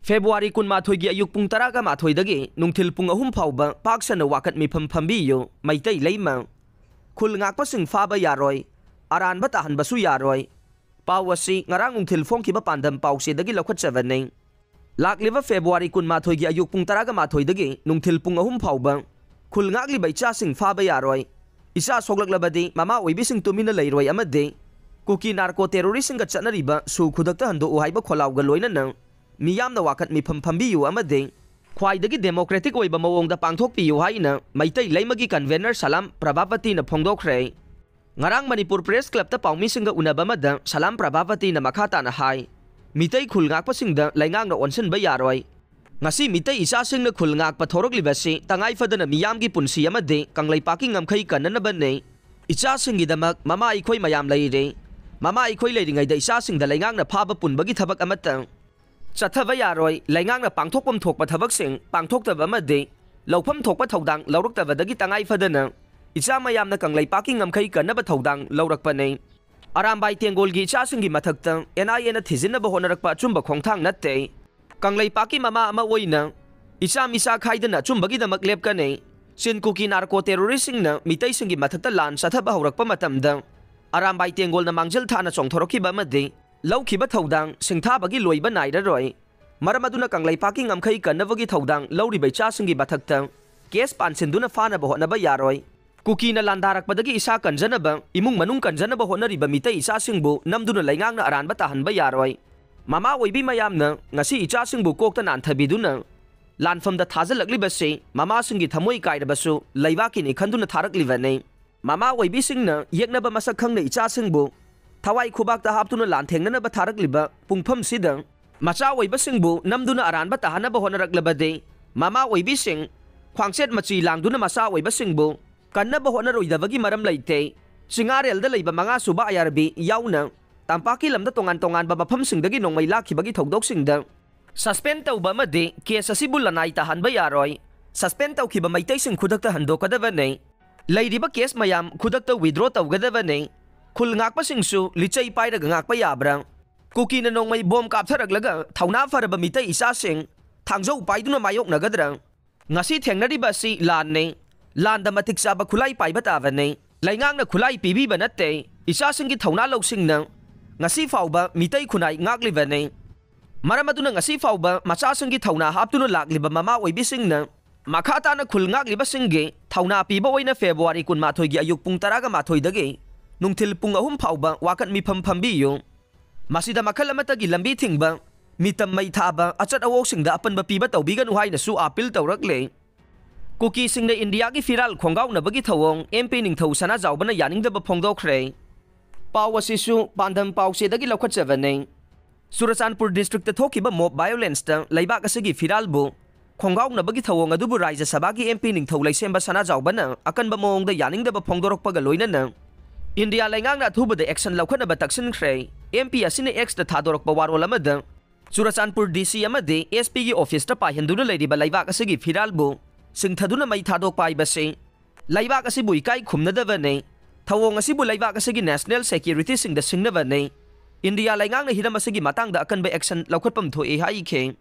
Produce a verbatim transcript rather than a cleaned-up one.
February ꯀꯨꯟꯃꯥꯊꯣꯏꯒꯤ ꯑꯌꯨꯛ ꯄꯨꯡ ꯇꯔꯥꯒ ꯃꯥꯊꯣꯏꯗꯒꯤ ꯅꯨꯡꯊꯤꯜ ꯄꯨꯡ ꯑꯍꯨꯝ ꯐꯥꯎꯕ ꯄꯥꯛ ꯁꯟꯅ ꯋꯥꯀꯠ ꯃꯤꯐꯝ ꯐꯝꯕꯤꯌꯨ꯫ ꯃꯩꯇꯩ ꯂꯩꯃ꯫ ꯈꯨꯜ ꯉꯥꯛꯄꯁꯤꯡ ꯐꯥꯕ ꯌꯥꯔꯣꯏ, ꯑꯔꯥꯟꯕ ꯇꯥꯍꯟꯕꯁꯨ ꯌꯥꯔꯣꯏ꯫ ꯄꯥꯎ ꯑꯁꯤ ꯉꯔꯥꯡ ꯅꯨꯡꯊꯤꯜ ꯐꯣꯡꯈꯤꯕ ꯄꯥꯟꯗꯝ ꯄꯥꯎꯆꯦꯗꯒꯤ ꯂꯧꯈꯠꯆꯕꯅꯤ꯫ ꯂꯥꯛꯂꯤꯕ ꯐꯦꯕ꯭ꯔꯨꯋꯥꯔꯤ ꯀꯨꯟꯃꯥꯊꯣꯏꯒꯤ ꯑꯌꯨꯛ ꯄꯨꯡ ꯇꯔꯥꯒ ꯃꯥꯊꯣꯏꯗꯒꯤ ꯅꯨꯡꯊꯤꯜ ꯄꯨꯡ ꯑꯍꯨꯝ ꯐꯥꯎꯕ ꯈꯨꯜ ꯉꯥꯛꯂꯤꯕ ꯏꯆꯥꯁꯤꯡ ꯐꯥꯕ ꯌꯥꯔꯣꯏ꯫ ꯏꯆꯥ ꯁꯣꯛꯂꯛꯂꯕꯗꯤ ꯃꯃꯥ ꯑꯣꯏꯕꯤꯁꯤꯡ ꯇꯨꯃꯤꯟꯅ ꯂꯩꯔꯣꯏ ꯑꯃꯗꯤ ꯀꯨꯀꯤ ꯅꯥꯔꯀꯣ ꯇꯦꯔꯣꯔꯤꯁꯁꯤꯡꯒ ꯆꯠꯅꯔꯤꯕ ꯁꯨ ꯈꯨꯗꯛꯇ ꯍꯟꯗꯣꯛꯎ ꯍꯥꯏꯕ ꯈꯣꯜꯂꯥꯎꯒ ꯂꯣꯏꯅꯅ ꯃꯤꯌꯥꯝꯅ ꯋꯥꯀꯠ ꯃꯤꯐꯝ ꯐꯝꯕꯤꯌꯨ ꯑꯃꯗꯤ ꯈ꯭ꯋꯥꯏꯗꯒꯤ ꯗꯦꯃꯣꯀ꯭ꯔꯦꯇꯤꯛ ꯑꯣꯏꯕ ꯃꯑꯣꯡꯗ ꯄꯥꯡꯊꯣꯛꯄꯤꯌꯨ ꯍꯥꯏꯅ ꯃꯩꯇꯩ ꯂꯩꯃꯒꯤ ꯀꯟꯚꯦꯅꯔ ꯁꯂꯥꯝ ꯄ꯭ꯔꯚꯥꯄꯇꯤꯅ ꯐꯣꯡꯗꯣꯛꯈ꯭ꯔꯦ꯫ ꯉꯔꯥꯡ ꯃꯅꯤꯄꯨꯔ ꯄ꯭ꯔꯦꯁ ꯀ꯭ꯂꯕꯇ ꯄꯥꯎꯃꯤꯁꯤꯡꯒ ꯎꯅꯕ ꯑꯃꯗ ꯁꯂꯥꯝ ꯄ꯭ꯔꯚꯥꯄꯇꯤꯅ ꯃꯈꯥ ꯇꯥꯅ ꯍꯥꯏ, ꯃꯤꯇꯩ ꯈꯨꯜ ꯉꯥꯛꯄꯁꯤꯡꯗ ꯂꯩꯉꯥꯛꯅ ꯑꯣꯟꯁꯤꯟꯕ ꯌꯥꯔꯣꯏ꯫ ꯉꯁꯤ ꯃꯤꯇꯩ ꯏꯆꯥꯁꯤꯡꯅ ꯈꯨꯜ ꯉꯥꯛꯄ ꯊꯣꯔꯛꯂꯤꯕꯁꯤ ꯇꯉꯥꯏ ꯐꯗꯅ ꯃꯤꯌꯥꯝꯒꯤ ꯄꯨꯟꯁꯤ ꯑꯃꯗꯤ ꯀꯪꯂꯩꯄꯥꯛꯀꯤ ꯉꯝꯈꯩ ꯀꯟꯅꯅꯕꯅꯤ꯫ ꯏꯆꯥꯁꯤꯡꯒꯤꯗꯃꯛ ꯃꯃꯥ ꯑꯩꯈꯣꯏ ꯃꯌꯥꯝ ꯂꯩꯔꯤ꯫ ꯃꯃꯥ ꯑꯩꯈꯣꯏ ꯂꯩꯔꯤꯉꯩꯗ ꯏꯆꯥꯁꯤꯡꯗ ꯂꯩꯉꯥꯛꯅ ꯐꯥꯕ ꯄꯨꯟꯕꯒꯤ ꯊꯕꯛ ꯑꯃꯠꯇ ꯆꯠꯊꯕ ꯌꯥꯔꯣꯏ꯫ ꯂꯩꯉꯥꯛꯅ ꯄꯥꯡꯊꯣꯛꯐꯝ ꯊꯣꯛꯄ ꯊꯕꯛꯁꯤꯡ ꯄꯥꯡꯊꯣꯛꯇꯕ ꯑꯃꯗꯤ ꯂꯧꯐꯝ ꯊꯣꯛꯄ ꯊꯧꯗꯥꯡ ꯂꯧꯔꯛꯇꯕꯗꯒꯤ ꯇꯉꯥꯏ ꯐꯗꯅ ꯏꯆꯥ ꯃꯌꯥꯝꯅ ꯀꯪꯂꯩꯄꯥꯛꯀꯤ ꯉꯝꯈꯩ ꯀꯟꯅꯕ ꯊꯧꯗꯥꯡ ꯂꯧꯔꯛꯄꯅꯤ꯫ ꯑꯔꯥꯝꯕꯥꯏ ꯇꯦꯡꯒꯣꯜꯒꯤ ꯏꯆꯥꯁꯤꯡꯒꯤ ꯃꯊꯛꯇ NIAꯅ ꯊꯤꯖꯤꯟꯅꯕ ꯍꯣꯠꯅꯔꯛꯄ ꯑꯆꯨꯝꯕ ꯈꯣꯡꯊꯥꯡ ꯅꯠꯇꯦ꯫ ꯀꯪꯂꯩꯄꯥꯛꯀꯤ ꯃꯃꯥ ꯑꯃ ꯑꯣꯏꯅ ꯏꯆꯥ ꯃꯤꯆꯥ ꯈꯥꯏꯗꯅ ꯑꯆꯨꯝꯕꯒꯤꯗꯃꯛ ꯂꯦꯞꯀꯅꯤ꯫ ꯆꯤꯟ ꯀꯨꯀꯤ ꯅꯥꯔꯀꯣ ꯇꯦꯔꯣꯔꯤꯁꯁꯤꯡꯅ ꯃꯤꯇꯩꯁꯤꯡꯒꯤ ꯃꯊꯛꯇ ꯂꯥꯟ ꯆꯠꯊꯕ ꯍꯧꯔꯛꯄ ꯃꯇꯝꯗ ꯑꯔꯥꯝꯕꯥꯏ ꯇꯦꯡꯒꯣꯜꯅ ꯃꯥꯡꯖꯤꯜ ꯊꯥꯅ ꯆꯣꯡꯊꯣꯔꯛꯈꯤꯕ ꯑꯃꯗꯤ ꯂꯧꯈꯤꯕ ꯊꯧꯗꯥꯡ ꯁꯤꯡꯊꯥꯕꯒꯤ ꯂꯣꯏꯕ ꯅꯥꯏꯔꯔꯣꯏ꯫ ꯃꯔꯝ ꯑꯗꯨꯅ ꯀꯪꯂꯩꯄꯥꯛꯀꯤ ꯉꯝꯈꯩ ꯀꯟꯅꯕꯒꯤ ꯊꯧꯗꯥꯡ ꯂꯧꯔꯤꯕ ꯏꯆꯥꯁꯤꯡꯒꯤ ꯃꯊꯛꯇ ꯀꯦꯁ ꯄꯥꯟꯁꯤꯟꯗꯨꯅ ꯐꯥꯅꯕ ꯍꯣꯠꯅꯕ ꯌꯥꯔꯣꯏ꯫ ꯀꯨꯀꯤꯅ ꯂꯥꯟꯗꯥꯔꯛꯄꯗꯒꯤ ꯏꯁꯥ ꯀꯟꯖꯅꯕ, ꯏꯃꯨꯡ ꯃꯅꯨꯡ ꯀꯟꯖꯅꯕ ꯍꯣꯠꯅꯔꯤꯕ ꯃꯤꯇꯩ ꯏꯆꯥꯁꯤꯡꯕꯨ ꯅꯝꯗꯨꯅ ꯂꯩꯉꯥꯛꯅ ꯑꯔꯥꯟꯕ ꯇꯥꯍꯟꯕ ꯌꯥꯔꯣꯏ꯫ ꯃꯃꯥ ꯑꯣꯏꯕꯤ ꯃꯌꯥꯝꯅ ꯉꯁꯤ ꯏꯆꯥꯁꯤꯡꯕꯨ ꯀꯣꯛꯇ ꯅꯥꯟꯊꯕꯤꯗꯨꯅ ꯂꯥꯟꯐꯝꯗ ꯊꯥꯖꯤꯜꯂꯛꯂꯤꯕꯁꯤ ꯃꯃꯥꯁꯤꯡꯒꯤ ꯊꯃꯣꯏ ꯀꯥꯏꯔꯕꯁꯨ ꯂꯩꯕꯥꯛꯀꯤꯅꯤ ꯈꯟꯗꯨꯅ ꯊꯥꯔꯛꯂꯤꯕꯅꯤ꯫ ꯃꯃꯥ ꯑꯣꯏꯕꯤꯁꯤꯡꯅ ꯌꯦꯛꯅꯕ ꯃꯁꯛ ꯈꯪꯅ ꯏꯆꯥꯁꯤꯡꯕꯨ ꯊꯋꯥꯏ ꯈꯨꯕꯥꯛꯇ ꯍꯥꯞꯇꯨꯅ ꯂꯥꯟꯊꯦꯡꯅꯅꯕ ꯊꯥꯔꯛꯂꯤꯕ ꯄꯨꯡꯐꯝꯁꯤꯗ ꯃꯆꯥ ꯑꯣꯏꯕꯁꯤꯡꯕꯨ ꯅꯝꯗꯨꯅ ꯑꯔꯥꯟꯕ ꯇꯥꯍꯟꯅꯕ ꯍꯣꯠꯅꯔꯛꯂꯕꯗꯤ ꯃꯃꯥ ꯑꯣꯏꯕꯤꯁꯤꯡ ꯈ꯭ꯋꯥꯡꯆꯦꯠ ꯃꯆꯤ ꯂꯥꯡꯗꯨꯅ ꯃꯆꯥ ꯑꯣꯏꯕꯁꯤꯡꯕꯨ ꯀꯟꯅꯕ ꯍꯣꯠꯅꯔꯣꯏꯗꯕꯒꯤ ꯃꯔꯝ ꯂꯩꯇꯦ꯫ ꯆꯤꯡꯉꯥꯔꯦꯜꯗ ꯂꯩꯕ ꯃꯉꯥꯁꯨꯕ IRB ꯌꯥꯎꯅ ꯇꯝꯄꯥꯛꯀꯤ ꯂꯝꯗ ꯇꯣꯉꯥꯟ ꯇꯣꯉꯥꯟꯕ ꯃꯐꯝꯁꯤꯡꯗꯒꯤ ꯅꯣꯡꯃꯩ ꯂꯥꯛꯈꯤꯕꯒꯤ ꯊꯧꯗꯣꯛꯁꯤꯡꯗ ꯁꯁꯄꯦꯟ ꯇꯧꯕ ꯑꯃꯗꯤ ꯀꯦꯁ ꯑꯁꯤꯕꯨ ꯂꯅꯥꯏ ꯇꯥꯍꯟꯕ ꯌꯥꯔꯣꯏ꯫ ꯁꯁꯄꯦꯟ ꯇꯧꯈꯤꯕ ꯃꯩꯇꯩꯁꯤꯡ ꯈꯨꯗꯛꯇ ꯍꯟꯗꯣꯛꯀꯗꯕꯅꯤ꯫ ꯂꯩꯔꯤꯕ ꯀꯦꯁ ꯃꯌꯥꯝ ꯈꯨꯗꯛꯇ ꯋꯤꯗ꯭ꯔꯣ ꯇꯧꯒꯗꯕꯅꯤ꯫ ꯈꯨꯜ ꯉꯥꯛꯄꯁꯤꯡꯁꯨ ꯂꯤꯆꯩ ꯄꯥꯏꯔꯒ ꯉꯥꯛꯄ ꯌꯥꯕ꯭ꯔꯥ? ꯀꯨꯀꯤꯅ ꯅꯣꯡꯃꯩ ꯕꯣꯝ ꯀꯥꯞꯊꯔꯛꯂꯒ ꯊꯧꯅꯥ ꯐꯔꯕ ꯃꯤꯇꯩ ꯏꯆꯥꯁꯤꯡ ꯊꯥꯡꯖꯧ ꯄꯥꯏꯗꯨꯅ ꯃꯥꯌꯣꯛꯅꯒꯗ꯭ꯔꯥ? ꯉꯁꯤ ꯊꯦꯡꯅꯔꯤꯕ ꯑꯁꯤ ꯂꯥꯟꯅꯤ꯫ ꯂꯥꯟꯗ ꯃꯇꯤꯛ ꯆꯥꯕ ꯈꯨꯠꯂꯥꯏ ꯄꯥꯏꯕ ꯇꯥꯕꯅꯤ꯫ ꯂꯩꯉꯥꯛꯅ ꯈꯨꯠꯂꯥꯏ ꯄꯤꯕꯤꯕ ꯅꯠꯇꯦ꯫ ꯏꯆꯥꯁꯤꯡꯒꯤ ꯊꯧꯅꯥ ꯂꯧꯁꯤꯡꯅ ꯉꯁꯤ ꯐꯥꯎꯕ ꯃꯤꯇꯩ ꯈꯨꯟꯅꯥꯏ ꯉꯥꯛꯂꯤꯕꯅꯤ꯫ ꯃꯔꯝ ꯑꯗꯨꯅ ꯉꯁꯤ ꯐꯥꯎꯕ ꯃꯆꯥꯁꯤꯡꯒꯤ ꯊꯧꯅꯥ ꯍꯥꯞꯇꯨꯅ ꯂꯥꯛꯂꯤꯕ ꯃꯃꯥ ꯑꯣꯏꯕꯤꯁꯤꯡꯅ ꯃꯈꯥ ꯇꯥꯅ ꯈꯨꯜ ꯉꯥꯛꯂꯤꯕꯁꯤꯡꯒꯤ ꯊꯧꯅꯥ ꯄꯤꯕ ꯑꯣꯏꯅ ꯐꯦꯕ꯭ꯔꯨꯋꯥꯔꯤ ꯀꯨꯟꯃꯥꯊꯣꯏꯒꯤ ꯑꯌꯨꯛ ꯄꯨꯡ ꯇꯔꯥꯒ ꯃꯥꯊꯣꯏꯗꯒꯤ ꯅꯨꯡꯊꯤꯜ ꯄꯨꯡ ꯑꯍꯨꯝ ꯐꯥꯎꯕ ꯋꯥꯀꯠ ꯃꯤꯐꯝ ꯐꯝꯕꯤꯌꯨ꯫ ꯃꯁꯤꯗ ꯃꯈꯜ ꯑꯃꯠꯇꯒꯤ ꯂꯝꯕꯤ ꯊꯤꯡꯕ, ꯃꯤꯇꯝ ꯃꯩ ꯊꯥꯕ, ꯑꯆꯠ ꯑꯋꯣꯛꯁꯤꯡꯗ ꯑꯄꯟꯕ ꯄꯤꯕ ꯇꯧꯕꯤꯒꯅꯨ ꯍꯥꯏꯅꯁꯨ ꯑꯥꯄꯤꯜ ꯇꯧꯔꯛꯂꯦ꯫ ꯀꯨꯀꯤꯁꯤꯡꯅ ꯏꯟꯗꯤꯌꯥꯒꯤ ꯐꯤꯔꯥꯜ ꯈꯣꯡꯒꯥꯎꯅꯕꯒꯤ ꯊꯧꯑꯣꯡ ꯑꯦꯝ ꯄꯤ ꯅꯤꯡꯊꯧ ꯁꯅꯥꯖꯥꯎꯕꯅ ꯌꯥꯅꯤꯡꯗꯕ ꯐꯣꯡꯗꯣꯛꯈ꯭ꯔꯦ꯫ ꯄꯥꯎ ꯑꯁꯤꯁꯨ ꯄꯥꯟꯗꯝ ꯄꯥꯎꯆꯦꯗꯒꯤ ꯂꯧꯈꯠꯆꯕꯅꯤ꯫ ꯆꯨꯔꯆꯥꯟꯄꯨꯔ ꯗꯤꯁꯇ꯭ꯔꯤꯛꯇ ꯊꯣꯛꯈꯤꯕ ꯃꯣꯕ ꯚꯥꯏꯑꯣꯂꯦꯟꯁꯇ ꯂꯩꯕꯥꯛ ꯑꯁꯤꯒꯤ ꯐꯤꯔꯥꯜꯕꯨ ꯈꯣꯡꯒꯥꯎꯅꯕꯒꯤ ꯊꯧꯑꯣꯡ ꯑꯗꯨꯕꯨ ꯔꯥꯖ꯭ꯌ ꯁꯚꯥꯒꯤ ꯑꯦꯝ ꯄꯤ ꯅꯤꯡꯊꯧ ꯂꯩꯁꯦꯝꯕ ꯁꯅꯥꯖꯥꯎꯕꯅ ꯑꯀꯟꯕ ꯃꯑꯣꯡꯗ ꯌꯥꯅꯤꯡꯗꯕ ꯐꯣꯡꯗꯣꯔꯛꯄꯒ ꯂꯣꯏꯅꯅ ꯏꯟꯗꯤꯌꯥ ꯂꯩꯉꯥꯛꯅ ꯑꯊꯨꯕꯗ ꯑꯦꯛꯁꯟ ꯂꯧꯈꯠꯅꯕ ꯇꯛꯁꯤꯟꯈ꯭ꯔꯦ꯫ ꯑꯦꯝ ꯄꯤ ꯑꯁꯤꯅ ꯑꯦꯛꯁꯇ ꯊꯥꯗꯣꯔꯛꯄ ꯋꯥꯔꯣꯜ ꯑꯃꯗ, ꯆꯨꯔꯆꯥꯟꯄꯨꯔ ꯗꯤ ꯁꯤ ꯑꯃꯗꯤ ꯑꯦꯁ ꯄꯤꯒꯤ ꯑꯣꯐꯤꯁꯇ ꯄꯥꯏꯍꯟꯗꯨꯅ ꯂꯩꯔꯤꯕ ꯂꯩꯕꯥꯛ ꯑꯁꯤꯒꯤ ꯐꯤꯔꯥꯜꯕꯨ ꯁꯤꯡꯊꯗꯨꯅ ꯃꯩ ꯊꯥꯗꯣꯛꯄ ꯍꯥꯏꯕꯁꯤ ꯂꯩꯕꯥꯛ ꯑꯁꯤꯕꯨ ꯏꯀꯥꯏ ꯈꯨꯝꯅꯗꯕꯅꯤ꯫ ꯊꯧꯑꯣꯡ ꯑꯁꯤꯕꯨ ꯂꯩꯕꯥꯛ ꯑꯁꯤꯒꯤ ꯅꯦꯁꯅꯦꯜ ꯁꯦꯀ꯭ꯌꯨꯔꯤꯇꯤꯁꯤꯡꯗ ꯁꯤꯡꯅꯕꯅꯤ꯫ ꯏꯟꯗꯤꯌꯥ ꯂꯩꯉꯥꯛꯅ ꯍꯤꯔꯝ ꯑꯁꯤꯒꯤ ꯃꯇꯥꯡꯗ ꯑꯀꯟꯕ ꯑꯦꯛꯁꯟ ꯂꯧꯈꯠꯐꯝ ꯊꯣꯛꯏ ꯍꯥꯏꯈꯤ꯫